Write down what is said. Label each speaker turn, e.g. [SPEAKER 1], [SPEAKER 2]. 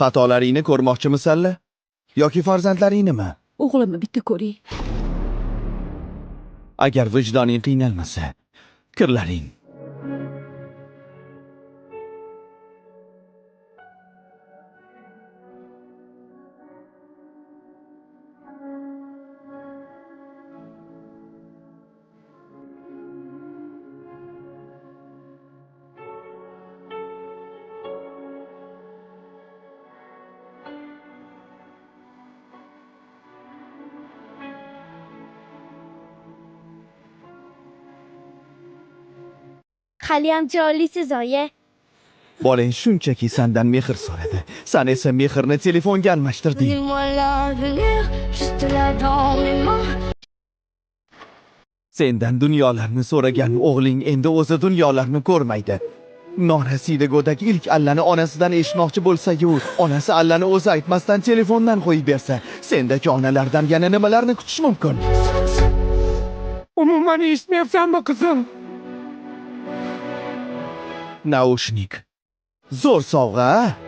[SPEAKER 1] Xatolaringni ko'rmoqchimisanlar yoki farzandlaringnimi?
[SPEAKER 2] O'g'limni bitta ko'ring.
[SPEAKER 1] Agar vijdoning qiynalmasa, kirlaring.
[SPEAKER 3] Haliyam chiroylisiz, oyi.
[SPEAKER 1] Bolang shunchaki sendan mehr so'radi. San esa mehrni telefonga almashtirding.
[SPEAKER 3] Donnez-moi l'avenir, juste là dans mes mains.
[SPEAKER 1] Sendan dunyolarni so'ragan o'g'ling endi o'zi dunyolarni ko'rmaydi. Norasida go'dak ilk allani onasidan eshitmoqchi bo'lsa-yu, onasi allani o'zi aytmasdan telefondan qo'yib bersa, sendagi onalardan yana nimalarni kutish mumkin?
[SPEAKER 4] Umuman eshitmayapsanmi, qizim?
[SPEAKER 1] Naushnik. Zo'r sovg'a, a?